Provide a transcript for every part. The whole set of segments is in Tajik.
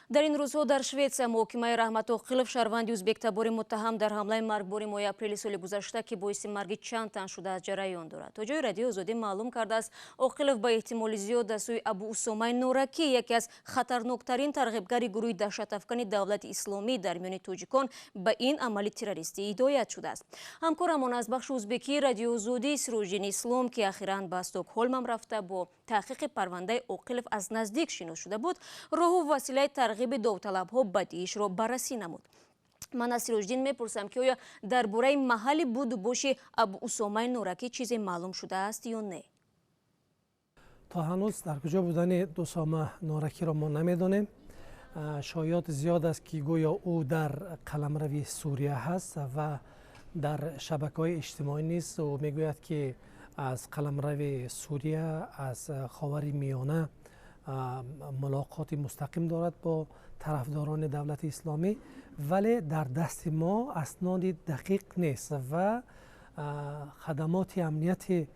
Дар ин рӯзҳо дар Шветсия муҳокимаи Раҳмат Оқилов, шаҳрванди узбектабори муттаҳам дар ҳамлаи маргбори моҳи апрели соли гузашта, ки боиси марги чанд тан шудааст, ҷараён дорад. То ҷои Радиои Озодӣ маълум кардааст, Оқилов ба эҳтимоли зиёд аз сӯи Абу Усомаи Норакӣ, яке аз хатарноктарин тарғибгари гурӯҳи даҳшатафкани Давлати Исломӣ дар миёни тоҷикон, ба ин амали террористӣ ҳидоят шудааст. Ҳамкорамон аз бахши узбекии Радиои Озодӣ, Сироҷиддин Ислом, ки ахиран ба Стокҳолмам рафта, бо таҳқиқи парвандаи Оқилов аз наздик шинос шуда буд, роҳу василаи тарғиби довталабҳо ба диишро баррасӣ намуд. Ман аз Сироҷиддин мепурсам, ки оё дар бораи маҳалли буду боши Абу Усомаи Норакӣ чизе маълум шудааст ё не? То ҳанӯз дар куҷо будани Усома Норакиро мо намедонем. Шоеот зиёд аст, ки гӯё ӯ дар қаламрави Сурия ҳаст ва дар шабакаҳои иҷтимоӣ низ ӯ мегӯяд, ки аз қаламрави Сурия, аз Ховари Миёна мулоқоти мустақим дорад бо тарафдорони Давлати Исломӣ, вале дар дасти мо асноди дақиқ нест ва хадамоти амнияти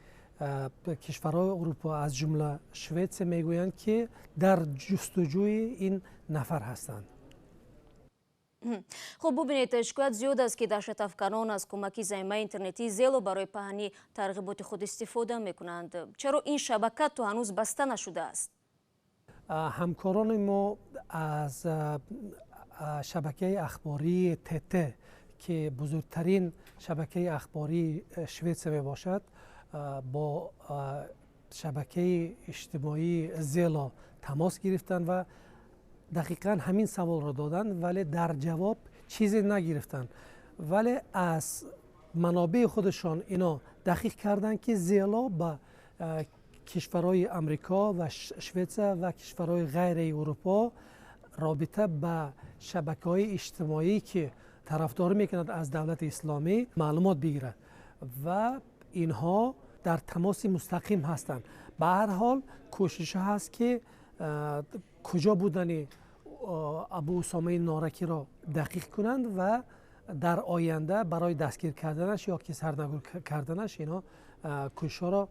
кишварҳои Урупо, аз ҷумла Шветсия, мегӯянд, ки дар ҷустуҷӯи ин нафар ҳастанд. Хуб, бубинед, шикоят зиёд аст, ки даҳшатафканон аз кӯмаки заимаи интернетии Зело барои паҳни тарғиботи худ истифода мекунанд. Чаро ин шабака то ҳанӯз баста нашудааст? Ҳамкорони мо аз шабакаи ахбории ТТ, ки бузургтарин шабакаи ахбории Шветсия мебошад, бо шабакаи иҷтимоии Зело тамос гирифтанд ва дақиқан ҳамин саволро доданд, вале дар ҷавоб чизе нагирифтанд. Вале аз манобеи худашон ино дақиқ карданд, ки Зело ба кишварҳои Амрико ва Шветсия ва кишварҳои ғайри Урупо робита ба шабакаҳои иҷтимоӣ, ки тарафдорӣ мекунад аз Давлати Исломӣ, маълумот бигирад ва инҳо дар тамоси мустақим ҳастанд. Ба ҳар ҳол, кӯшишҳо ҳаст, ки куҷо будани Абу Усомаи Норакиро дақиқ кунанд ва дар оянда барои дастгир карданаш ё ки сарнагун карданаш инҳо кӯшишҳоро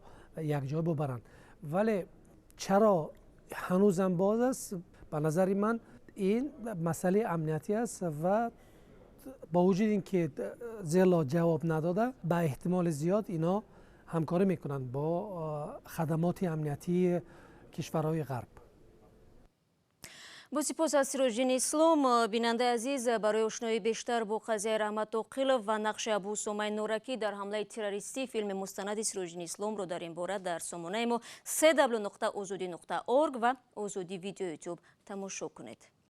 якҷоя бубаранд. Вале чаро ҳанӯзам боз аст? Ба назари ман, ин масъалаи амниятӣ аст ва бо вуҷуди ин ки Зело ҷавоб надода, ба эҳтимоли зиёд ино ҳамкорӣ мекунанд бо хадамоти амниятии кишварҳои Ғарб. Бо сипос аз Сироҷиддин Ислом. Бинандаи азиз, барои ошноии бештар бо қазияи Раҳмат Оқилов ва нақши Абу Усомаи Норакӣ дар ҳамлаи террористӣ, филми мустанади Сироҷиддин Исломро дар ин бора дар сомонаи мо cw.ozodi.org ва Озодӣ Видео Ютуб тамошо кунед.